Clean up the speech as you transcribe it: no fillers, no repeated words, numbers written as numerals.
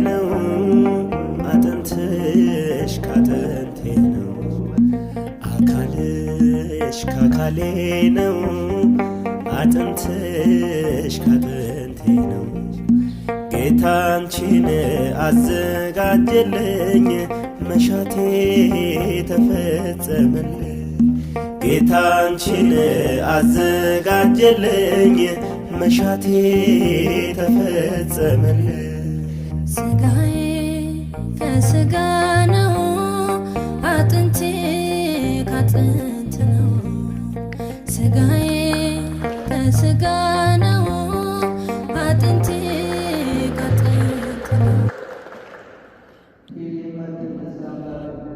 ነው፣ አጥንትሽ ካጥንቴ ነው፣ አካልሽ ካካሌ ነው፣ አጥንትሽ ካጥንቴ ነው። ጌታ አንቺን አዘጋጀልኝ፣ መሻቴ ተፈጸመልኝ። ጌታ አንቺን አዘጋጀልኝ፣ መሻቴ ተፈጸመልኝ። ስጋዬ ከስጋ ነው፣ አጥንቴ ካጥንት ነው። ስጋዬ ከስጋ ነው፣ አጥንቴ ካጥንት ነው። የማትነሳ አምላክ